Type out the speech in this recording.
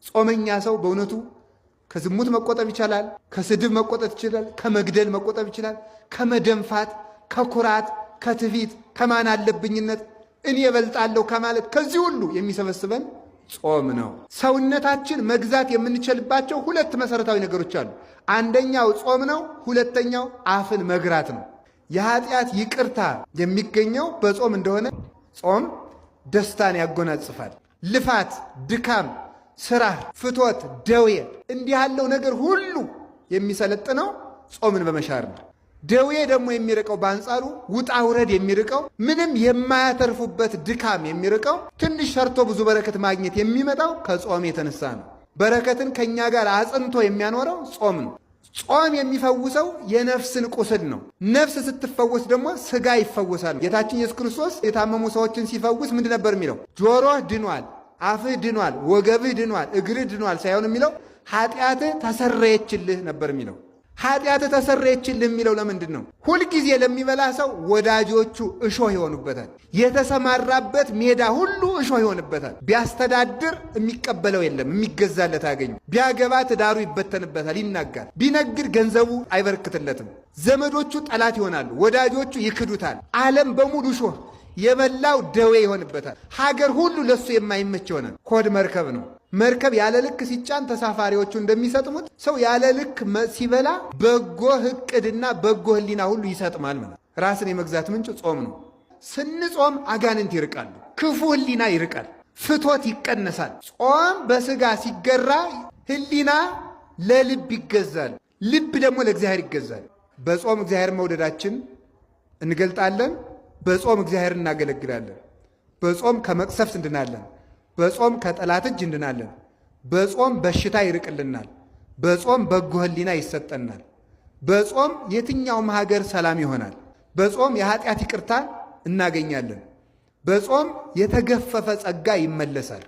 ጾመኛ ሰው በእውነቱ ከዝሙት መቆጠብ ይቻላል፣ ከስድብ መቆጠብ ይችላል፣ ከመግደል መቆጠብ ይችላል፣ ከመደንፋት፣ ከኩራት፣ ከትዕቢት፣ ከማን አለብኝነት፣ እኔ እበልጣለሁ ከማለት ከዚህ ሁሉ የሚሰበስበን ጾም ነው። ሰውነታችን መግዛት የምንችልባቸው ሁለት መሰረታዊ ነገሮች አሉ። አንደኛው ጾም ነው። ሁለተኛው አፍን መግራት ነው። የኃጢአት ይቅርታ የሚገኘው በጾም እንደሆነ ጾም ደስታን ያጎናጽፋል። ልፋት፣ ድካም፣ ስራ፣ ፍትወት፣ ደዌ እንዲህ ያለው ነገር ሁሉ የሚሰለጥነው ጾምን በመሻር ነው። ደዌ ደግሞ የሚርቀው በአንጻሩ ውጣ ውረድ የሚርቀው ምንም የማያተርፉበት ድካም የሚርቀው ትንሽ ሰርቶ ብዙ በረከት ማግኘት የሚመጣው ከጾም የተነሳ ነው። በረከትን ከእኛ ጋር አጽንቶ የሚያኖረው ጾም ነው። ጾም የሚፈውሰው የነፍስን ቁስል ነው። ነፍስ ስትፈወስ ደግሞ ስጋ ይፈወሳል። ጌታችን ኢየሱስ ክርስቶስ የታመሙ ሰዎችን ሲፈውስ ምንድን ነበር የሚለው? ጆሮህ ድኗል፣ አፍህ ድኗል፣ ወገብህ ድኗል፣ እግርህ ድኗል ሳይሆን የሚለው ኃጢአትህ ተሰረየችልህ ነበር የሚለው። ኃጢአት ተሰረየችልህ የሚለው ለምንድን ነው? ሁልጊዜ ለሚበላ ሰው ወዳጆቹ እሾህ ይሆኑበታል። የተሰማራበት ሜዳ ሁሉ እሾህ ይሆንበታል። ቢያስተዳድር የሚቀበለው የለም፣ የሚገዛለት አያገኙ። ቢያገባ ትዳሩ ይበተንበታል፣ ይናጋል። ቢነግድ ገንዘቡ አይበረክትለትም። ዘመዶቹ ጠላት ይሆናሉ፣ ወዳጆቹ ይክዱታል። ዓለም በሙሉ እሾህ የበላው ደዌ ይሆንበታል። ሀገር ሁሉ ለሱ የማይመች ይሆናል። ሆድ መርከብ ነው። መርከብ ያለ ልክ ሲጫን ተሳፋሪዎቹ እንደሚሰጥሙት ሰው ያለ ልክ ሲበላ በጎ እቅድና በጎ ሕሊና ሁሉ ይሰጥማል ማለት። ራስን የመግዛት ምንጭ ጾም ነው። ስንጾም አጋንንት ይርቃሉ፣ ክፉ ሕሊና ይርቃል፣ ፍቶት ይቀነሳል። ጾም በስጋ ሲገራ ሕሊና ለልብ ይገዛል፣ ልብ ደግሞ ለእግዚአብሔር ይገዛል። በጾም እግዚአብሔር መውደዳችን እንገልጣለን። በጾም እግዚአብሔር እናገለግላለን። በጾም ከመቅሰፍት እንድናለን። በጾም ከጠላት እጅ እንድናለን። በጾም በሽታ ይርቅልናል። በጾም በጎ ሕሊና ይሰጠናል። በጾም የትኛውም ሀገር ሰላም ይሆናል። በጾም የኃጢአት ይቅርታ እናገኛለን። በጾም የተገፈፈ ጸጋ ይመለሳል።